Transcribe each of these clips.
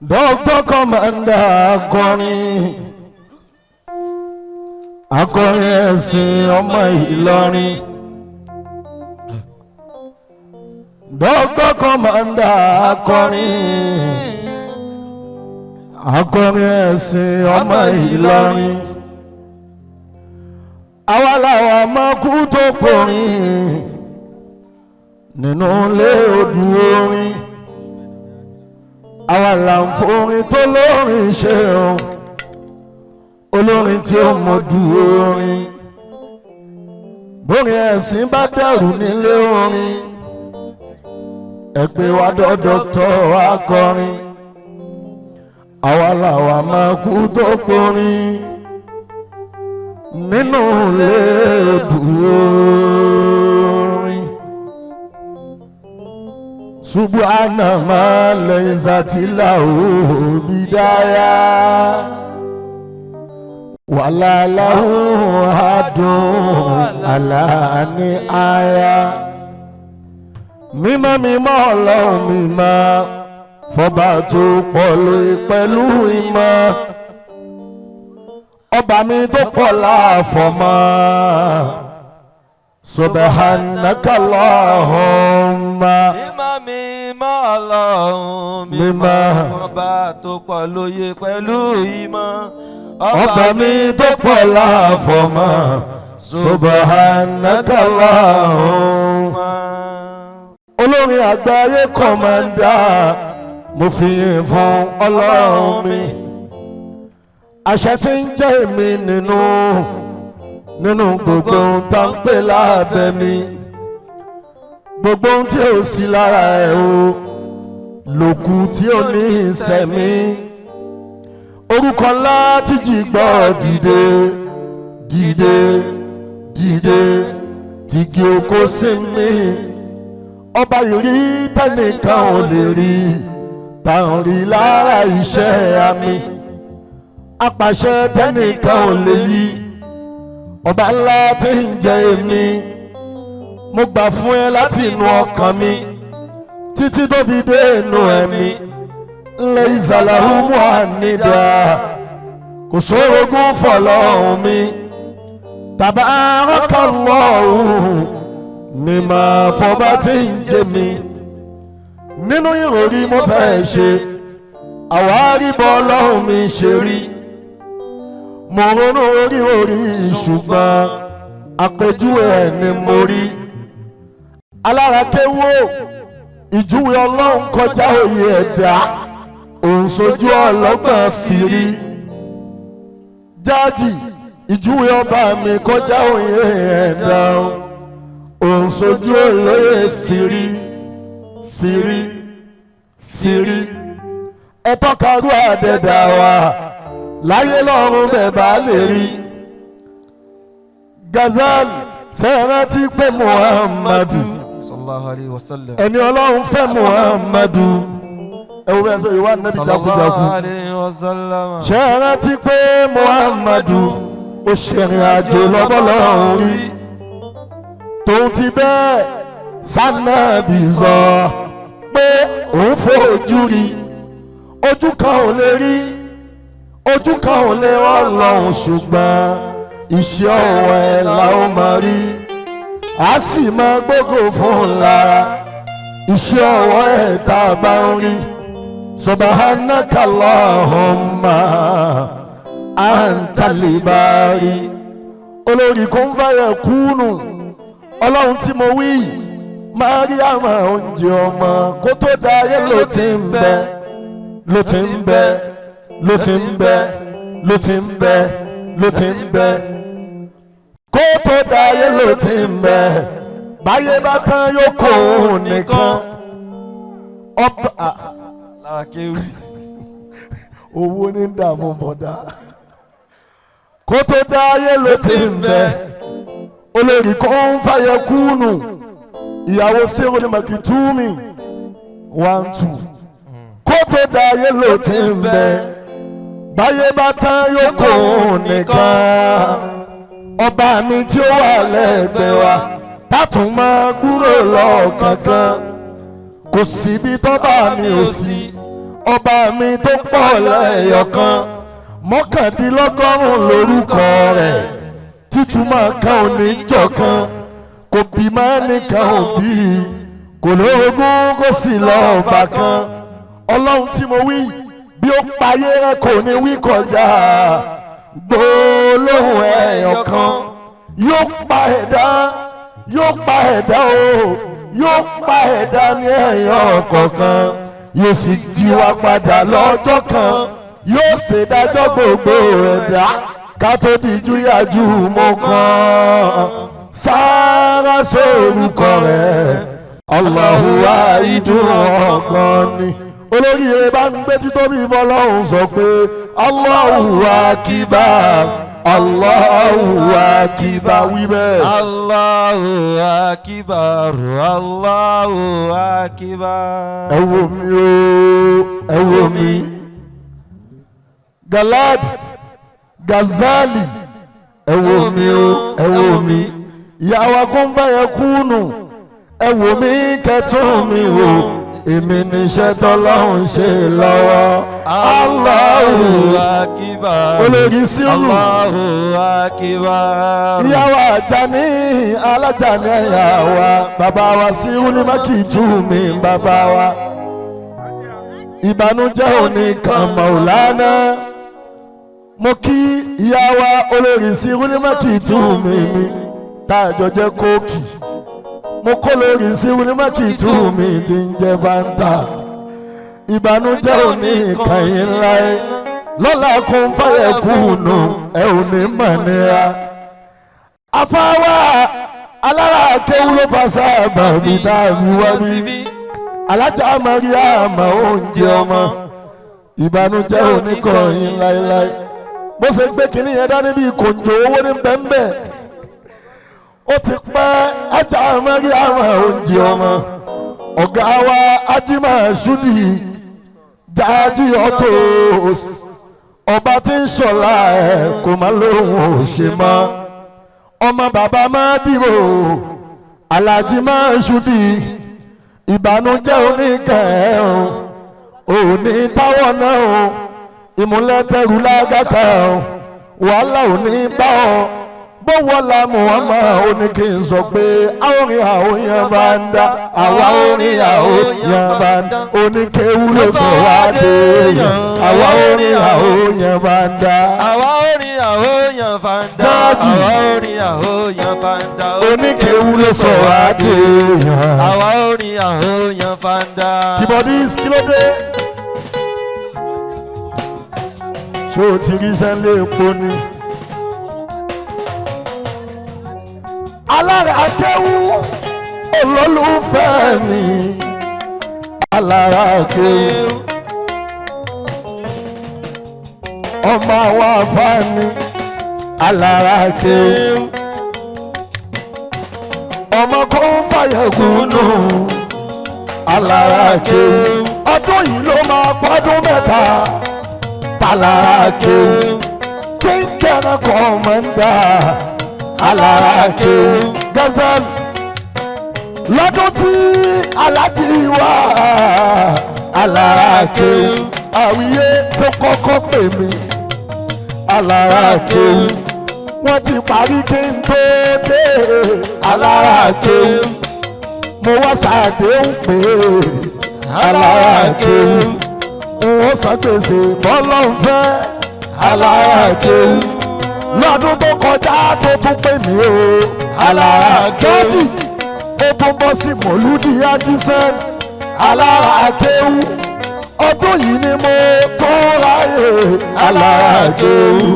Dr. Commander akọrin akọrin ẹ̀sìn ọmọ Ìlọrin. Dr. Commander akọrin akọrin ẹ̀sìn ọmọ Ìlọrin. Àwa làwa máa kú tó porin nínú ilé odù orin. Àwa là ń forin tó lórin ṣe o, olórin tí ó mọ du orin. Bórin ẹ̀sìn bá dẹ̀rù nílé orin, ẹ pè wá dọ́dọ̀ tọ́ akọrin. Àwa làwa máa kú tó porin nínú ilé odù orin. Subhana ma laysat lahu bidaya wala lahu hadun ala ni aya. Mímọ́ mímọ́ Ọlọ́run mímọ́ fọba tó pọ̀ lóye pẹ̀lú ìmọ̀, ọba mi tó pọ̀ láàfọ̀mọ́. Subhanaka Allahumma. Mímọ́ mímọ́ Ọlọ́run mímọ́ ọba tó pọ̀ lóye pẹ̀lú ìmọ̀, ọba mi tó pọ̀ láàfọ̀mọ́. Subhanaka Allahumma. Olórin àgbáyé Commander, mo fi yìn fún Ọlọ́run mi. Àṣẹ tí ń jẹ́ èmi nínú nínú gbogbo ohun tá ń pè lábẹ́ mi, gbogbo ohun tí ò sí lára ẹ̀ o lòkù tí ò ní ìsẹ̀mí. Orúkọ ńlá tí jì gbọ́ dìde dìde dìde tìgì oko sí mi, ọba yìí rí tẹnìkan ò lè rí táwọn rí lára iṣẹ́ àmì, apàṣẹ tẹnìkan ò lè yí, ọba ńlá tí ń jẹ èmi. Mo gbà fún ẹ láti inú ọkàn mi títí tó fi dé inú ẹ̀mí. Ńlẹ̀ ìsàlàhù muhanida, kò sórogún fọlọ́hún mi. Tabarakallahu ni màá fọba tí ń jẹ mi. Nínú ìròrí mo fẹ́ ṣe àwárí bọ́ ọlọ́run mi ṣe rí. Mo ronú orí orí ṣùgbọ́n àpèjúwe ẹ̀ ni mo rí. Alára kéwò ìjúwe ọlọ́run kọjá òye ẹ̀dá, òun sojú ọlọ́gbọ̀n fìrí. Jáàjì ìjúwe ọba mi kọjá òye ẹ̀dá, òun sojú olóye fìrí fìrí fìrí. Ẹ tọ́ka rú àdẹ̀dà wa láyé lọ́run bẹ́ẹ̀ bá lè rí. Gazal sẹ́rántí pé Muhammadu sallallahu alayhi wa sallam, ẹni ọlọ́run fẹ́ Muhammadu. Ẹ wo bẹ́ẹ̀ sọ ìwà nẹ́bí jagunjagun. Sallallahu alayhi wa sallam. Sẹ́rántí pé Muhammadu ó ṣèrìn àjò lọ́bọ̀lọ́run rí. Tóun ti bẹ́ẹ̀ sànàbì sọ pé òun fojú rí, ojú kan ò lè rí, ojú kan ò lè Ọlọ́run, ṣùgbọ́n iṣẹ́ ọwọ́ ẹ̀ la ó máa rí, a sì máa gbógo fún ńlá iṣẹ́ ọwọ́ ẹ̀ tá a bá ń rí. Subhanaka Allahumma antal bari. Olórí kò ń fàyẹ̀ kúnnù Ọlọ́run tí mo wí, Mariama oúnjẹ ọmọ kó tó da ayé ló ti ń bẹ, ló ti ń bẹ, ló ti ń bẹ, ló ti ń bẹ, ló ti ń bẹ, kó tó da ayé ló ti ń bẹ. Báyé bá tán yóò kó òun nìkan. Ọba owó ní dààmú bọ̀dá. Kó tó da ayé ló ti ń bẹ. Olórí kò ń fàyẹ kúnnù ìyàwó sẹ́wọ́n ní makitumi 1 2. Kó tó da ayé ló ti ń bẹ. Báyé bá tán yóò kó òun nìkan. Ọba mi tí ó wà lẹ́gbẹ̀ẹ́ wa tátùn máa kúrò lọ́ọ̀kankan, kò síbi tọ́ba mi ò sí. Ọba mi tó pọ̀ lẹ́yọ̀kan, 99 lórúkọ rẹ̀, títúmọ̀ kan ò ní jọ̀kan, kò bí má nìkan ò bí, kò lóògùn kò sì lọ́ọ̀bà kan. Ọlọ́run tí mo wí bí ó payé rẹ kò ní wí kọjá gbólóhùn ẹ̀yọ̀kan. Yóò pa ẹ̀dá, yóò pa ẹ̀dá o, yóò pa ẹ̀dá ní ẹ̀yọ̀ kọ̀ọ̀kan, yóò sì jí wa padà lọ́jọ́ kan, yóò ṣèdájọ́ gbogbo ẹ̀dá ká tó dijú yájú mọ́ kan. Sára sórúkọ rẹ̀ Allahu wahidun ọ̀kan ni. Olóríire bá ń gbé títóbi fọlọ́hún sọ pé Allahu akbar, Allahu akbar, wí bẹ́ẹ̀. Allahu akbar, Allahu akbar. Ẹ wo mi o, ẹ wo mi. Galad Gazali, ẹ wo mi o, ẹ wo mi. Ìyàwó akóńfàyẹ kúnnù, ẹ wo mi kẹtùn mi wò, èmi níṣẹ́ tọ́lọ́hún ṣe lọ́wọ́. Allahu akbar. Olórí sírù. Allahu akbar. Ìyàwó Àjàní alájàní ẹ̀yà wa, bàbá wa sírù ní mákìtù mi bàbá wa. Ìbànújẹ́ òní kan Maulana. Mo kí ìyá wa olórí sírù ní mákìtù mi tá a jọ jẹ́ kóòkì. Mo kó lórí sírù ní mákìtù mi tí ń jẹ́ Fanta. Ìbànújẹ́ òní kan yín láyé. Lọ́la kún fáyẹ̀ kùnú ẹ ò ní mọ̀ nira. Afáwa alára akéwú ló fa sábà bí tá a fi wá bí. Alájà Mariam oúnjẹ ọmọ. Ìbànújẹ́ oníkọ̀yìn láéláé. Bó ṣe gbé kínní yẹn dání bíi kòǹjò owó ní bẹ́ńbẹ́. Ó ti pẹ́ ajá Mariam oúnjẹ ọmọ. Ọ̀gá wa Ajímọ̀ Ṣúdì Jájí Ọ̀tọ̀, ọba tí ń ṣọlá ẹ̀ kò má lóhùn ò ṣe mọ́. Ọmọ bàbá máa dìbò Alájí máa ṣùdì. Ìbànújẹ́ oníkẹ́ o, òní táwọn náà o, ìmúlẹ̀tẹ̀rù lágàkà o, wàhálà òní bá ọ. Bówọ́lá Muhammad ó ní kí n sọ pé àwòrán àwọn yẹn bá ń dá, àwa orin àwọn yẹn bá ń dá, oníkéwú ló sọ wá dé yẹn, àwa orin àwọn yẹn bá ń dá. Àwa orin àwòyàn fàǹdà. Jáàjì. Àwa orin àwòyàn fàǹdà. Oníkéwú ló sọ wá dé yẹn. Àwa orin àwòyàn fàǹdà. Keyboardist, kí ló dé? Ṣé o ti rí sẹ́lẹ̀ epo ni? Alára akéwú olólùfẹ́ mi, alára akéwú ọmọ àwọn afáàní, alára akéwú ọmọ kò ń fàyẹ̀kùnú, alára akéwú. Ọdún yìí ló máa pọ́dún 3 talára akéwú tí ń kẹ́ran kọ́ ọmọ ń dà, alára akéwú gazelle. Lọ́dún tí alájí wá alára akéwú àwíyé tó kọ́kọ́ pè mí, alára akéwú wọ́n ti parí kí n tó dé, alára akéwú mo wá ṣàdéhùn pé alára akéwú n ó san gbèsè bọ́lọ́n fẹ́, alára akéwú. Lọ́dún tó kọjá tó tún pè mí o, alára akéwú ó tún bọ́ sí mọ̀lúdì ajísẹ́, alára akéwú. Ọdún yìí ni mo tún ráyè, alára akéwú.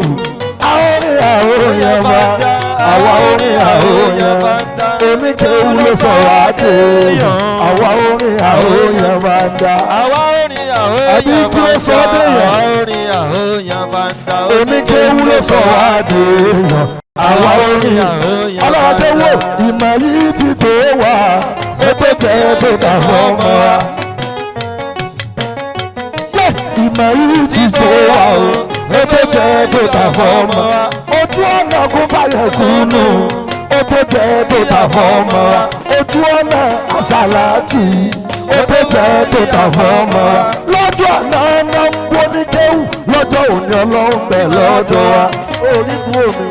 Àwọn orin àwọn yẹn bá, àwa orin àwọn yẹn bá, oníkéwú ló sọ wá dé, àwa orin àwọn yẹn bá dá. Àwa orin àwòyàn Àbí kí ló sọ dé yẹn? Àwa orin àwòyàn fàǹdà. Oníkéwú ló sọ wá dé, àwa orin ọlọ́run tó wò. Ìmọ̀ yìí ti tó wá, ó tó jẹ́ tó dà fún ọmọ wa. Ìmọ̀ yìí ti tó wá o, ó tó jẹ́ tó dà fún ọmọ wa. Ojú ọ̀nà kún fàyẹ̀ kúnnù, ó tó jẹ́ tó dà fún ọmọ wa. Ojú ọ̀nà àsàlátì, Ó tó jẹ́ tó tà fún ọmọ. Lọ́jọ́ àná náà ń bọ́ ní kéwù. Lọ́jọ́ òní ọlọ́run bẹ̀ lọ́dọ̀ wa. Orí bu omi.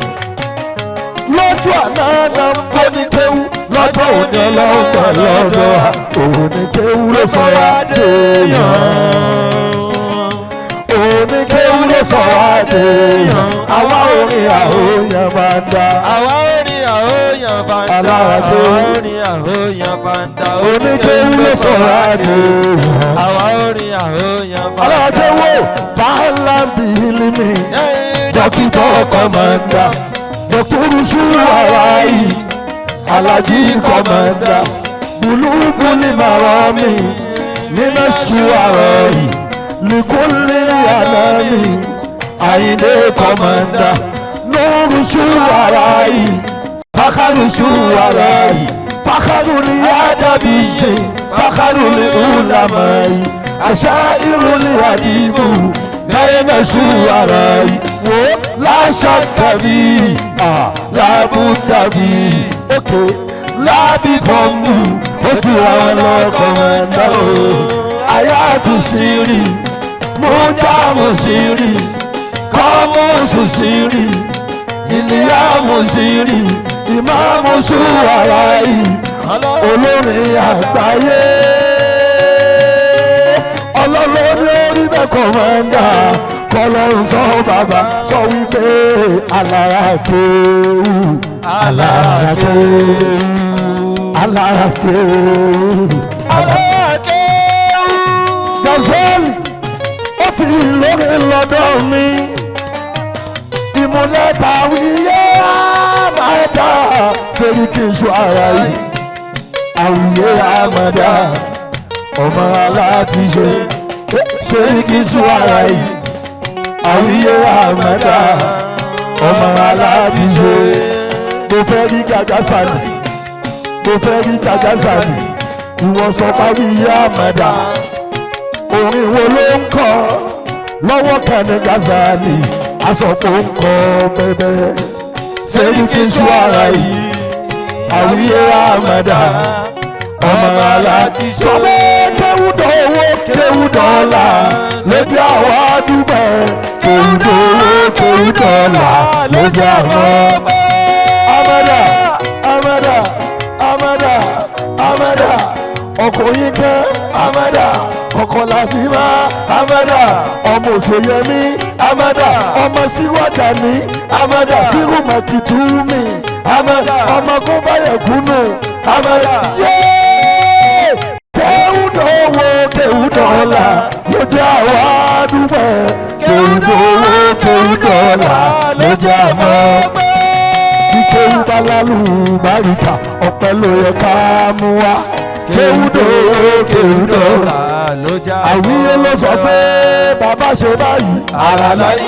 Lọ́jọ́ àná náà ń bọ́ ní kéwù. Lọ́jọ́ òní ọlọ́run bẹ̀ lọ́dọ̀ wa. Òun ní kéwù ló sọ wá déèyàn. Òun ní kéwù ló sọ wá déèyàn. Àwa orin àhóyàn máa ń dá. Àwa orin àhóyàn fàǹdà. Aláàdé. Àwa orin àhóyàn fàǹdà. Oníkéwù ló sọ wá déèyàn. Àwa orin àhóyàn fàǹdà. Aláàdé wo fàálà bíi mi. Dókítà kọ̀mọ̀ndà, dókítà ṣùwàrà yìí, alájí kọ̀mọ̀ndà, bùlùbùlì màrọ̀ mi, nínú ṣùwàrà yìí, lìkúlì àná mi, àyìndé kọ̀mọ̀ndà, lóru ṣùwàrà yìí, fàkàrù ṣùwàrà yìí, fàkàrù ní àdàbí yìí, fàkàrù ní ùlàmà yìí, àṣà ìrùlé àdìbò, lẹ́yìn ṣùwàrà yìí wo láṣàkàbí làbúdàbí òkè lábí fọ́ọ̀mù ojú àwọn lọ́kọ̀ọ́mọ̀dá o àyàtú sírí mújàmù sírí kọ́mùsù sírí ìníyàmù sírí ìmáàmù ṣùwàrà yìí olórin àgbáyé ọlọ́run lórí bẹ́ẹ̀ kọ̀mọ́ndà kọlọ́run sọ bàbá sọ wípé alára kéwù alára kéwù alára kéwù. Alákéwù. Gazelle ó ti lórí lọ́dọ̀ mi ìmúlẹ̀ tàwíyé àmàdá Sẹ́ríkì Ṣuara yìí àwíyé àmàdá ọmọ aláàtìṣe Sẹ́ríkì Ṣuara yìí àwíyé àmàdá ọmọ aláàtìṣe. Mo fẹ́ rí gàgà sàlì, mo fẹ́ rí gàgà sàlì, ìwọ sọ pàwíyé àmàdá orin wo ló ń kọ lọ́wọ́ kan ní Gazali asọ̀pọ̀ ń kọ bẹ́bẹ́ Sẹ́ríkì Ṣuara yìí àwíyé àmàdá ọmọ aláàtì sọ pé kéwúdọ̀ owó kéwúdọ̀ ọ̀la lójú àwọn àdúgbò kéwúdọ̀ owó kéwúdọ̀ ọ̀la lójú àwọn. Amada Amada Amada Amada ọkọ̀ yín kẹ́ Amada ọkọ̀ làbímá Amada ọmọ òṣèyẹmí Amada ọmọ síwájà ní Amada sírùmọ̀kìtúmí Amada ọmọ kóbáyẹ̀kúnú Amada yéé kéwúdọ̀ owó kéwúdọ̀ ọ̀la lójú àwọn àdúgbò kéwúdọ̀ owó kéwúdọ̀ ọ̀la lójú àwọn kíkéwú bá lálùbáríkà ọpẹ́ ló yẹ ká mú wá kéwúdọ̀ owó kéwúdọ̀ ọ̀la àwíyé ló sọ pé bàbá ṣe báyìí ara láyé.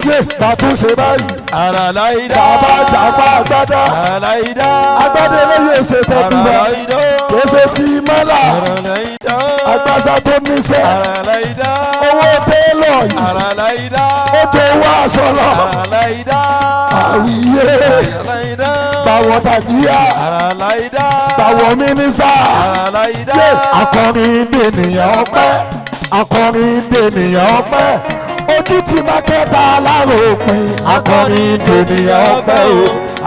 Yé bàtún ṣe báyìí Ara láìdá. bàbá jàpá agbádá Ara láìdá. agbádá eléyè ṣe tẹkùbà Ara láìdá. kèsè tí mọ́là Ara láìdá. agbásá tó níṣẹ́ Ara láìdá. owó télọ̀ yìí Ara láìdá. ó tó wá aṣọ lọ Ara láìdá. àwíyé Ara láìdá. báwọn tàjíyà Ara láìdá. báwọn mínísítà Ara láìdá. yé akọrin dènìyàn ọpẹ́ akọrin dènìyàn ọpẹ́ ojú ti mákẹ́ta aláròpin akọrin dènìyàn ọpẹ́ o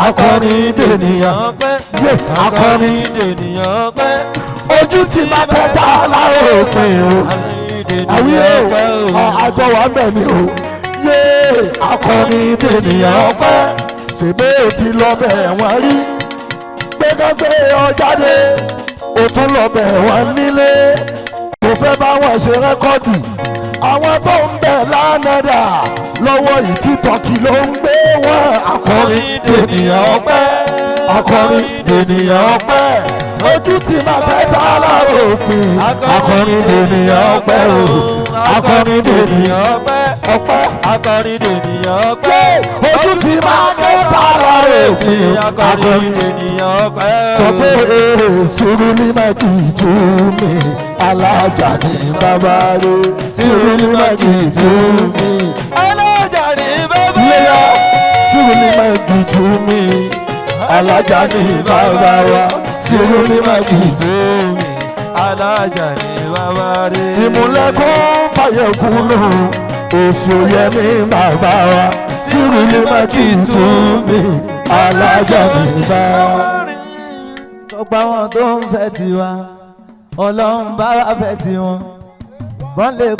akọrin dènìyàn Ọpẹ́. yé akọrin Dènìyàn ọpẹ́. ojú ti mákẹ́ta aláròpin o àwíyé o àjọ wa bẹ̀ ni o yé akọrin dènìyàn ọpẹ́ ṣèbé ò ti lọ bẹ̀ wọ́n rí gbẹ́gbẹ́ ọ jáde ó tún lọ bẹ̀ wọ́n nílé kò fẹ́ bá wọn ṣe rẹ́kọ́dù àwọn tó ń bẹ̀ lánàdà lọ́wọ́ yìí tí tọ́kì ló ń gbé wọn akọrin dènìyàn ọpẹ́ akọrin dènìyàn ọpẹ́ ojú tí máa fẹ́ dá láàrọ̀ òpin akọrin dènìyàn ọpẹ́ o akọrin dènìyàn ọpẹ́. ọpẹ́ Akọrin dènìyàn ọpẹ́. ojú tí máa fẹ́ dá láàrọ̀ òpin Akọrin akọrin dènìyàn ọpẹ́. sọ pé sùúrù ní mákì tú mi alájà ní bàbá rẹ sùúrù ní mákì tú mi Alájà ní bàbá. léyà sùúrù ní mákì tú mi, alájà ní bàbá wa, sírú ní màkì tú mi, alájà ní bàbá rẹ̀. Ìmúlẹ̀kùn fàyẹ̀kùnú, èsì òyẹ̀mí bàbá wa, sírú ní màkì tú mi, alájà ní bàbá. Tọgbà wọn tó ń fẹ́ tiwa, Ọlọ́run bá wa fẹ́ tiwọn, wọ́n lè.